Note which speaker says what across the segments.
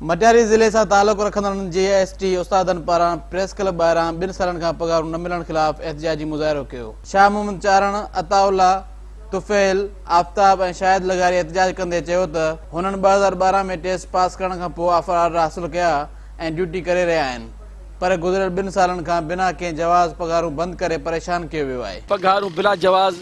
Speaker 1: مٽياري ضلعي سان تعلق رکندڙن جي ايس ٽي استادن پاران پريس ڪلب ٻاهران ٻن سالن کان پگهارون نه ملڻ خلاف احتجاجي مظاهرو ڪيو. شاهه محمد چارڻ، عطاء الله، طفيل، آفتاب ۽ شاهد لغاري احتجاج ڪندي چيو ته هنن 2012 ۾ ٽيسٽ پاس ڪرڻ کان پوء آفر آرڊر حاصل ڪيا ۽ ڊيوٽي ڪري رهيا آهن پر گذريل ٻن سالن کان بنا ڪنهن جواز پگهارون بند ڪري پريشان ڪيو ويو آهي.
Speaker 2: پگهارون بلا جواز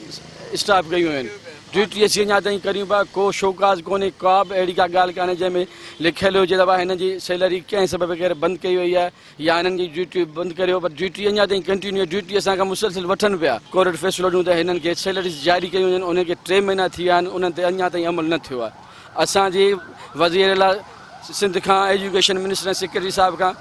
Speaker 2: اسٽاپ ڪيون ويون آهن. ڊيوٽي اسين اڃا تائين ڪريون پيا ڪو شوڪاز ڪونهي ڪا به اهڙي ڪا ڳالهه ڪانهي جنهن ۾ لکيل هجي ته ڀاء هنن جي سيلري ڪنهن سبب ڪري بند ڪئي وئي آهي يا هنن جي ڊيوٽي بند ڪريو پر ڊيوٽي اڃا تائين ڪنٽينيو ڊيوٽي اسان کان مسلسل وٺن پيا ڪورٽ فيصلو ڏنو ته هنن کي سيلريز جاري ڪيون وڃن انهن کي ٽي مهينا ٿي ويا آهن انهن تي اڃا تائين عمل نه ٿيو آهي اسان جي وزير اعليٰ سنڌ کان ايجوڪيشن منسٽر ۽ سيڪريٽري صاحب کان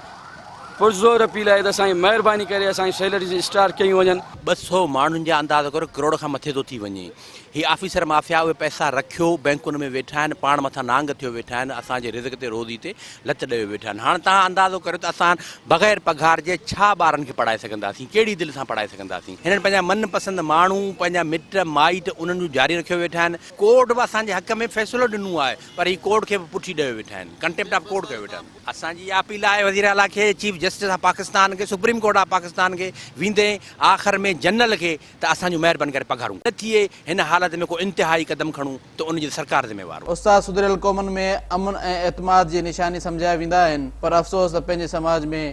Speaker 2: پرزور اپيل آهي ته اسان جي مهرباني ڪري اسان جي سيلريز اسٽار ڪيون وڃن.
Speaker 3: 200 ماڻهن جا انداز ڪريو ڪروڙ کان مٿي ٿو ٿي وڃي. هي آفيسر مافيا اهي پئسا رکيو بئنڪن ۾ ويٺا آهن پاڻ مٿان نانگ ٿيو ويٺا آهن اسان جي رزق تي روزي تي لت ڏيو ويٺا آهن هاڻ توهان اندازو ڪريو ته اسان بغير پگهار جي ڇا ٻارن کي پڙهائي سگهنداسين ڪهڙي دل سان پڙهائي سگهنداسين هنن پنهنجا من پسند ماڻهو پنهنجا مٽ مائٽ انهن جون جاري رکيو ويٺا آهن ڪورٽ به اسان جي حق ۾ فيصلو ڏنو آهي پر هي ڪورٽ کي به پٺي ڏيو ويٺا آهن ڪنٽيمپٽ آف ڪورٽ ڪيو ويٺا آهن. اسان جي اها اپيل آهي وزير اعليٰ کي چيف جسٽس آف پاڪستان کي سپريم ڪورٽ آف پاڪستان کي ويندي آخر ۾ جنرل کي ته اسان جون مهرباني ڪري پگهارون نه ٿئي هن حالت ۾ ڪو انتهائي قدم کڻون ته ان جي سرڪار ذميوار.
Speaker 1: استاد سڌريل قومن ۾ امن ۽ اعتماد جي نشاني سمجهيا ويندا آهن پر افسوس ته پنهنجي سماج ۾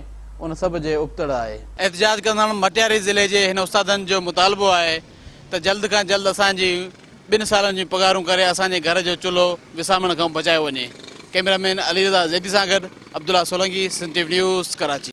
Speaker 1: ان سڀ جي ابتڙ آهي. احتجاج ڪندڙ مٽياري ضلعي جي هن استادن جو مطالبو آهي ته جلد کان جلد اسان جي ٻن سالن جون پگهارون ڪري اسان جي گهر جو چلهو وسامڻ کان بچايو وڃي. ڪئميرا مين علي رضا زيدي سان گڏ Abdullah Solangi, Sindh T V news, Karachi.